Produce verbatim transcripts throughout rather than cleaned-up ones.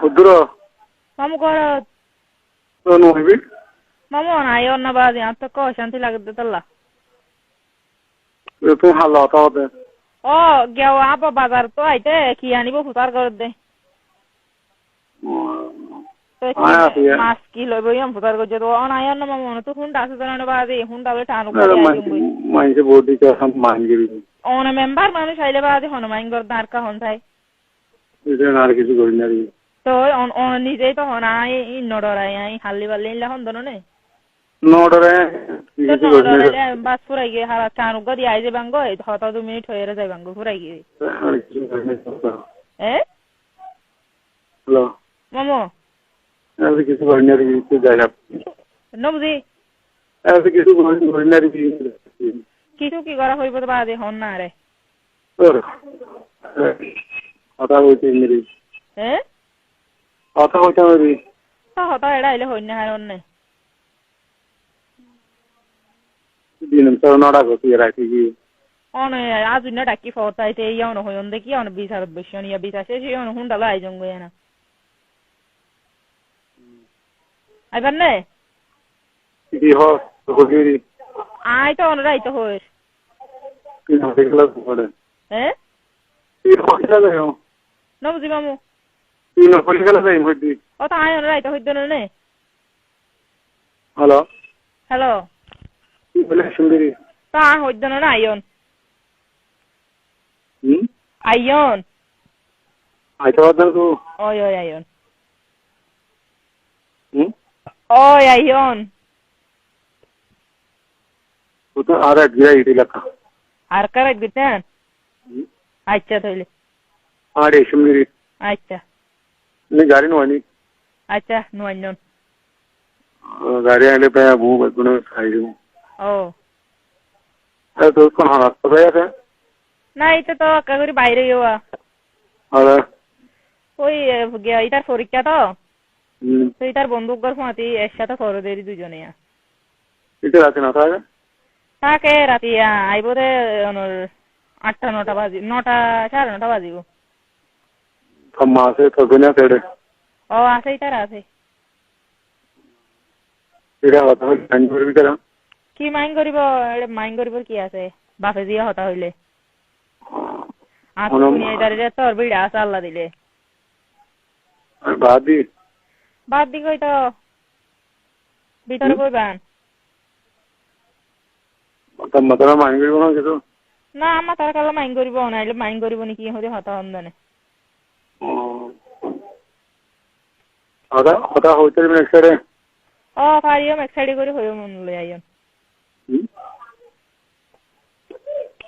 Kuddúr? Mamu górot. Tó nuaibi? Mamu, on aiyó na baázi, añáttu ekká ocánti lagedde tolla. Tui halla hotá hoódde? Ó, giyá abba bazar tó aite, ki aníbo fusár gorédde. Ó, aññí así, mas ki loibo yían fusár goijjé dé. On aiyó na mamu, one tú húnda asé zane na baázi, húnda bóle tanu gori aiyum goi. Maincé bóut dikka, maincé gori. One membar manúic aile baázi hone main gorédde ar ka hon sai. Ítara ar kessú gorí no fari. Toi on, on nizei to hon, aññí no dhorai, aññí halli balli illa hon dono ne. No dhorai, tó kessú no gorí no fari. Dhoraile bas furai giyé, hála cán uggúa di aái zaibango, hotá dui minit hoiyóre zaibango, furai giyé. Ar kessú gorí no fari. E? Hello. Mamu. Ar kessú gorí no fari, tó zai lab. No buzí. Ar kessú gorí, gorí no fari. Kessú ki gorá foribó tó baade hon na re. Tór, e, hotá hoitám mari. E? Hotá hoitám mari. Tó hotá eçé aile hoinna hár onne. Din tór no dhako, tui raite ki? One azuinna dhaki fotá ite iya one hoyon de ki, one bisarot boiccon, iya bisar céc, iya one húnda loi aizon goi ena. Aibar ne? Ki hoór? Hoór ki? Aññí to onoré aito hoóir. Ki hoór? Ki hoór? E? Ki hoór? Ki hoór? No buzí mamu. Ki hoór? Ki hoór? Ó, to aññí onoré aito hoóir de no ne? Hello. Hello. Ki hoór? Cúndori. To aññí hoóir de no ne aiyón. Hmm? Aiyón. Aito hoóir de no tui? Ói, ói, aiyón. Hmm? Ói, aiyón. Ó to ar ek gira iti laka. Ar kar ek gira? Hmm? Accá, tóile. Ar ek sumiri. Accá. Ni gari no aini? Accá, no ainon. Ó, gari aile prai bu beggúne sai dibo. Ó. E, to kon hon rasta bai asé? Na, ite to ekka gori baire giyé. Are. Ói, e, giya, itar forikká to. Hmm. Toi itar bondú uggwar fúañti ek sáte fore deri duizone ya. Ite rati no táke? Táke, rati, a, aibo de, onor, atta nota bazi-, nota, sáre nota bazibo. Tor ma asé, tor bóin asé ere? Ó, asé, itar asé. Ere hotá hoile main goribo ere? Ki main goribo? Ere main goribor ki asé? Bafe ziya hotá hoile. Ar mone duniya itaré tor bída asé Allah dile. Ar baad di? Baad di goi to. Bútore boi ban. Tor matara main goribo na kessú? Na, matara kalla main goribo, naile main goribo niki, hodi hotá hon dene. Ó. Hotá, hotá hoite faribi ek sáide? Ó, fariyum, ek sáide gori hoiyum, on loi aiyum. Hmm?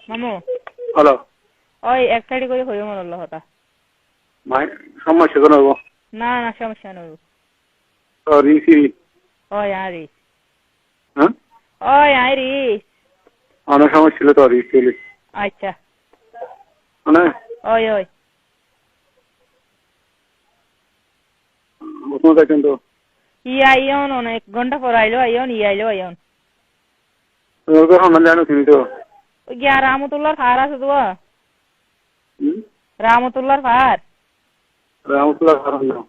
Mamu. Hello. Ói, ek sáide gori hoiyum, on loi hotá. Mai, somossa to no óibo? Na, na, somossa no óibo. Ó, ri, si, ri. Ói, añí ri. Há? Ói, añí ri. Ono somossa óile to ri, si, ri. Accá. Mane? Ói, ói. Bosmor zaiton to. Iya, aiyón, one ek gonta for aile aiyón, iya aile aiyón. Tór gór hon zano tumi to? Ói giya Rahmatullar faár asé to. Hmm? Rahmatullar faár. Rahmatullar faár hon no?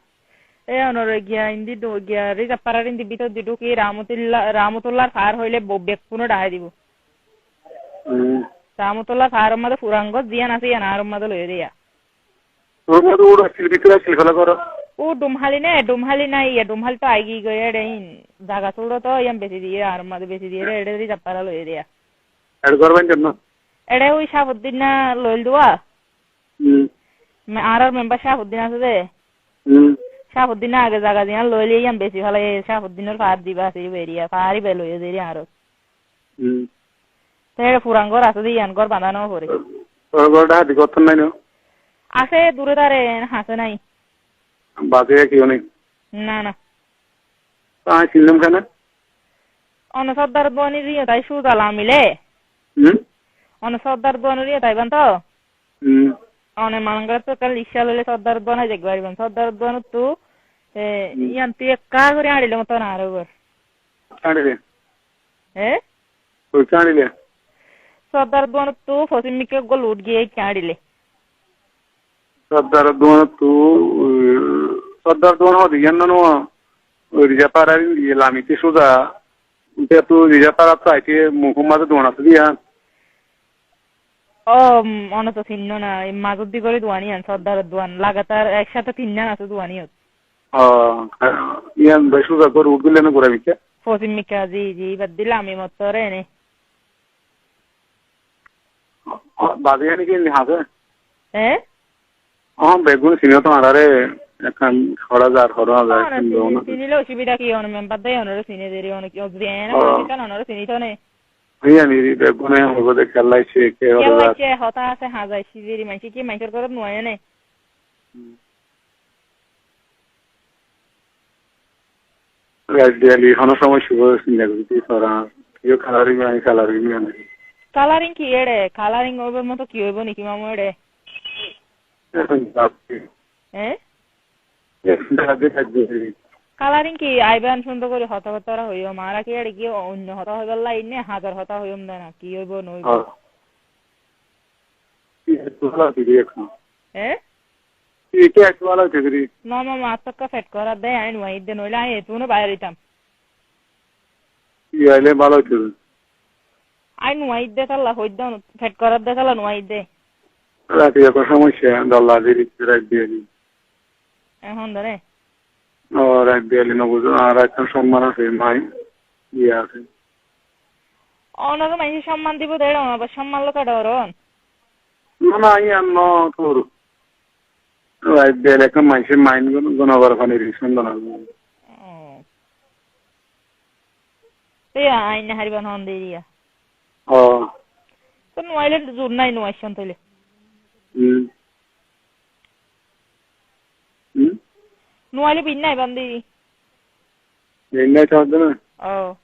E, onor giya indi du-, giya Rizab farar indi bútore di dhuki Rahmatullar, Rahmatullar faár hoile bo-, bekkúne dhahái dibo. Hmm. Rahmatullar faáror mazé furan gór ziyan asé, iyan añár mazé loi diya. Ur mazé ur accíl, bútore accíl, féla goró. Ur Dhumháli né, Dhumháli nai, iya Dhumháli to aigí goi, ere in zaga suro to, iyan besi diye, ar mazé besi diye, ere, ere Rizab fara loi diya. Ere gór baindon na? Ere ui Cáfuddin na loil duwa. Hmm. Me-, añárar membar Cáfuddin asé de. Hmm. Cáfuddin age zaga ziyan loile iyan besi félaiye, Cáfuddinor faár diba asé, iba eriya, faár iba loi diye añárar. Hmm. Te furan gór asé de, iyan gór bañdá no fore. Tor gór dhahadi gór to nai no? Asé, dure dare, hañse nai. Baze kiyó nai? Na, na. Añí sinlum kene? One Sordar Duanir iyan tai suza lamile. Hmm? One Sordar Duanir iyan tai ban to. Hmm. One Manangara to ekkan rikca loile Sordar Duan aizai fariban. Sordar Duanottu, e, hmm, iyan tui ekka gori añdile moto na aro gor. Añdile? E? Hoikka añdile? Sordar Duanottu fosim mikka gol ut giye ekka añdile. Sordar Duanottu, e, Sóddar duan hoóde yían no, no, Rizafara indi Lamiti suza, ite tu Rizafara tu aite mukor mazé duan asé de yían. Ó, mm, one to sinno na, ei mazóddi gorí duan yían, Sóddaror duan, lagatar ek sáte tinnán asé duan yían. Ó, yían bái suza gorí uggúa no gura mikká. Fosim mikká, ji, ji, ibá de Lami mottor ene. Ó, bazi yían ki indi hañsé? Eé? Ó, beggún sinó to añáre, ekkán hoçé zar, hoçé zar, ó, ekkán sini-, dóna. Sinile osubida ki, one membar de onore sine deri, one ki, ó, zene, ó, ekkán onore sini to ne. Yían iri beggúne hoibo de kiyólla aiccé, ke hoçé zar. Kiyólla aiccé, hotá asé, hañs aiccé, zeri maincé ki maincór górot no aiyé ne. Hmm. Raibdi Ali, hono somosya óile sinta gorí di fara. Kiyó kalaring, añí kalaring aní. Kalaring ki ere? Kalaring óibar moto ki óibo niki mamu ere? Ehón bafti. Eé? Ehón bafti, Raibdi Ali. Kalaring ki aiban cúndor gorí hotábatta hoiyum. Añára ki ere ki oinno hotá hoibar lai ne, házar hotá hoiyum de na. Ki óibo, no óibo? Ó. Ki hoibar lai ne ehón? Eé? Ki, ki ekku bála óite firi? No, no, no, añáttu ekka fet gorá de, añí nuair de, noóile añí ettú no bair óitam. Ki óile bála óite firi? Añí nuair de, sálla hoóidde, fet gorá de, sálla nuair de. Rati ekko somosya, dolla diri, Raibdi Ali. Ehón dóre? Ó, Raibdi Ali no buzó, añár ekkán somman asé, mai, iye asé. Onore maincé somman dibo de, onor abar somman loi dóron. Na, na, iyan no, tor. Raibdi Ali ekkán maincé main gun-, gunabar fani ri, sundor na. Ó. Te ain na hariban hon de iriya. Ó. To nuaile zur nai, nuaiccon toile. Hmm. Hmm? Nuaile binnai bandi. Binnai to de na? Ó.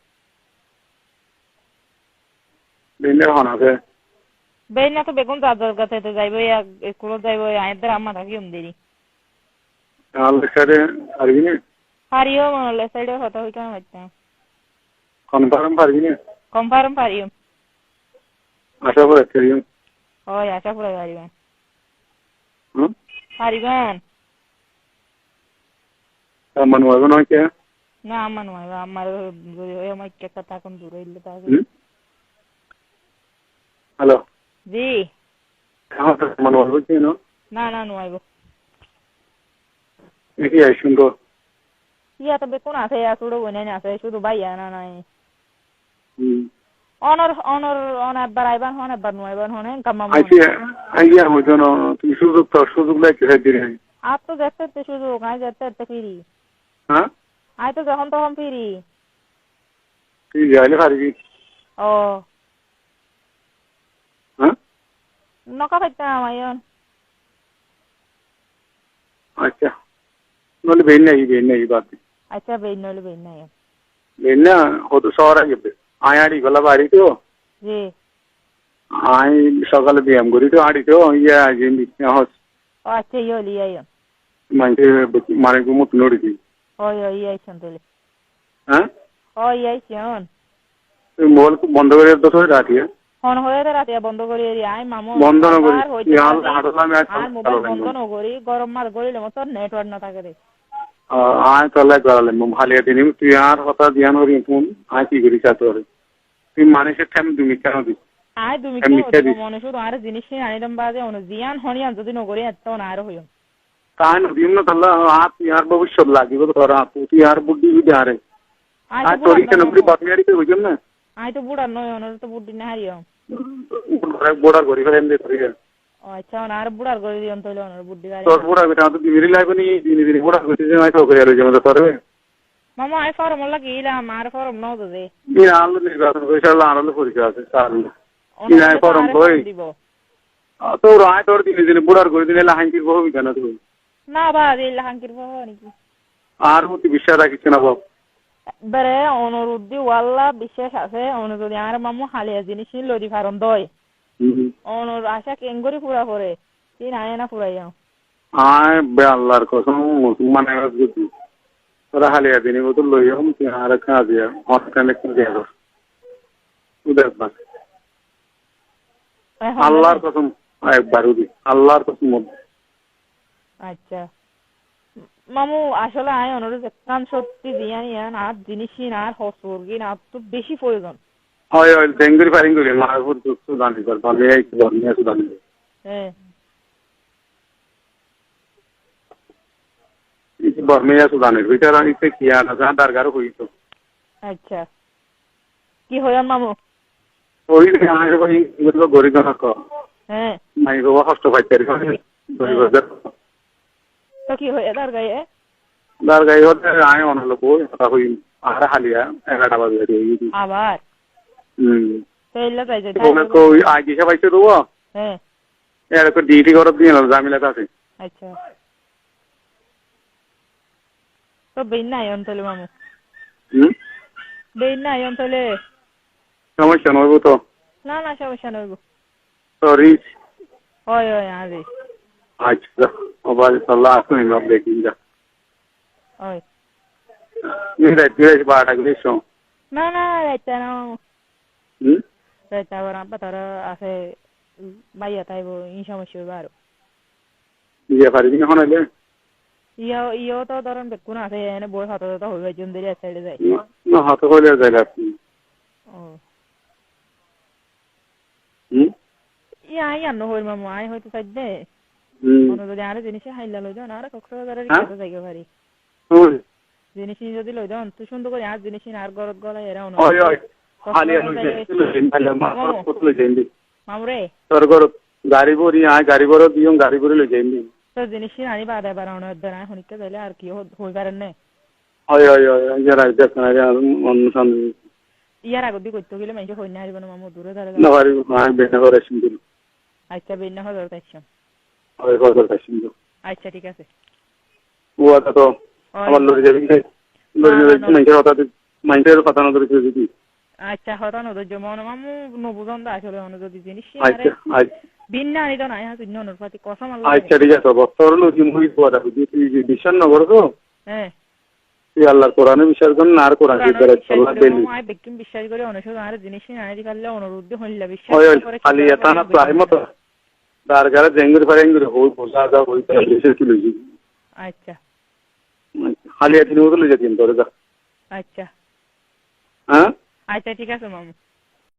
Beinna hon asé? Beinna to beggún zar zar gatete zaibo, ya iskulot zaibo, ya añí edde amma tákiyum deri. Añár left side-e faribi né? Fariyum, añár left side-e hotá hoitám faittam. Confirm faribi né? Confirm fariyum. Acá gorí fariyum. Ói, acá gorí fariyum. Hm? Fariyum. Amma nuaibo no ki? Na, amma nuaibo, ammar zodi hoi, amma ekka ekka tákon, dure óile tákon. Hm? Hello? Ji. Amma nuaibo ki no? Na, na, nuaibo. Eki ai cúndor. Iyá to bekkún asé, iyá cúru boinain asé, cúdu bái ana nai. Hmm. Onor, onor, on ebbar aiban hon, ebbar no aiban hon, en kamma mone. Aicca, aicca, hoito no, tumi suzuk to, suzuk loi ki hoito nai? Ar to zette ette suzuk, añí zette ette firi. Há? Añí to zehón tohón firi. Tui zaile faribi? Ó. Há? Noka faittam añí on. Aicca. Noile bein nai, bein nai, bad de. Aicca, bein noile bein nai. Bein na, hoto sóra gebe. Añí añçi golla bari to. Ji. Añí sokale biyam gori to, añçi to, iya, jin di, hos. Ó, aicca, iya óile iya aiyum. Maincé, mane, gumot no uthi. Ó, iya, iya, aicca, toile. Há? Ó, iya, aicca, on. Mobile bondo gorí diyó ratiya. Hon hoiyé de ratiya bondo gorí eri, añí mamu bondo no gorí. Añár hoitó yar, de, hato lami añár añár mobile bondo no gorí, gorom mar goríle mottor network no táke de. Ó, añí tolla gorí lem, mum haliya dini, tui añár hotá diyan gorí fún, añí ki gorí sa tor. Tui manúic or time dui minit kiyá no di? Añí dui minit kiyá no di? Mone cúdu añáre jinis ani dam baade, ono ziyan honiyan zodi no gorí, ette ono añáre hoiyum. Tain no diyum na tolla, añár, tui añár bobisot lagibo to, tor añár, tui añár buddhi di añáre. Añí to buddhar noi, onore to buddhi no hariyum. Buddhar gorí felaiyum de tori. Ó, aicca, onore buddhar gorí diyum toile, onore buddhi hariyum. Tor buddhar gorí, añár to dini dini laibo ni, dini dini buddhar gorí diyum, añí to gorí aiyum tore. Mamu, añí forom olla giyílam, añáre forom no do de. Ina allo nirbason, inshallah, añár loi foricoy asé, inshallah. Ina añí forom loi. Dibo. Á, tor añí tor dini dini buddhar gorí dile illa hañkir boho bidana tor. Na ba, de illa hañkir boho niki? Añár foti biccác rakis na bab. Bere, onor uddi walla biccác asé, ono zodi añáre mamu haliya jinis loi di faron doi. Hmm. Onor aca kengori fura fore, tin añí na furaiyum. Añí be Allar kosom, musolman ebar zodi tora haliya dini botol loiyum, tin añáre kaziya, hon kane kaziya gor. Ude ekbar. Ehón Allar kosom, ekbar udi. Allar kosom. Aicca. Mamu, asóle aññí onóre zekkán cókti diyán, iyán añár ziníc ín añár hosur gín añáttu beci foroiyon. Ói, ói, dengori faringori, maáre fúr duk Sudan ibár, Bormiya, Bormiya Sudan ibár. Hé. Bormiya Sudan ibár, bútore ite ki ar asé, añár dargaro hoiyé to. Accá. Ki hoiyon mamu? Ói de, añí hoói, ín gorib, gorib no rakó. Hé. Maiyafua hosto faittar, gorib. Hé. Gorib. Tó ki hoiyé dargaye? Dargaye hoóde, añí onor loi boi hotá hoiyum. Añára háliya egaróta baze bari ói giyé. Abar? Hum. Tó illa zai zai. Bole koi, aijja hísab aicce to. Hé. Ere to duty gorot diye no, zamela asé. Accá. Tó beínna aiyón tóile mamu. Hum? Beínna aiyón tóile. Somosya no óibo to? Na, na, somosya no óibo. Sorry. Ói, ói, añí zai. Accá, ó bái, Allah, asó, iman bekin za. Ói. Ni rait, ni rait, barota gori so. Na, na, rait no. Hum? Rait abar abba tara asé, báiya táibo, in somosya óibo aró. Iya faribi na hon óile? Iya, iya to dóron bekkún asé, ene boi hotá totá hoibar zon deri ek saide zai. Na, na, hotá hoile zai lab ki? Ó. Hum? Iya, añí ar no hoir mamu, añí hoito saidde. Hum. Ono zodi añáre ziníc háilla loi don, añára Koksbazar or há? Ikka zaiga fari. Hum. Ziníc ín zodi loi don, tui cúndor gori añár ziníc ín añár górot golai ere ono. Ói, ói. Koksbazar háliya loi zai, loi zaim, háliya ma-, mamu. Koksbazar loi zaim de. Mamu re. Tor górot gari bori, añí gari bori diyum, gari bori loi zaim de. Tor ziníc ín aní bade bar ono edde na, honikka zaile ar ki ho-, hoi faren ne? Ói, ói, ói, ói, yara, dekkán, yara, onno samne. Iyar agor di goitto gele maincé hoi no faribo na, mamu, dure dure. No faribo, añí beínna hozorot aiccum. Accá, beínna hozorot aiccum. Ói, hozorot aiccum. Accá, thík asé. Ó, accá to, ói. Abar lori zabi de. Lori zabi de, maincór hotá di, maincór hotá no dóri zabi de. Accá, hotá no dóri zabi, mamu, no buzón de asóle, ono zodi ziníc ín accá, añáre accá. Beínna aní to nai, há, beínna onor fati kosóm Allah. Accá, thík asé, bottor lori mui hotá buzí, tui zodi biccác no goros, hé. Tui Allar Kuran bicác gor na, ar Kuran Kuran bicác gor, bicác Allah gor, beli. Añí bekkún bicác gori, ono cúdu añáre ziníc ín aní di faille, onor uddé hoilla bicác gori, ói, ói, kore háliya ki tana gori, fly moto. Dargare zengori fari engori hoi, boza za hoi, bicác ki loizi. Accá. Háliya din udu loizi din dóri za. Accá. Há? Accá, thík asé, mamu.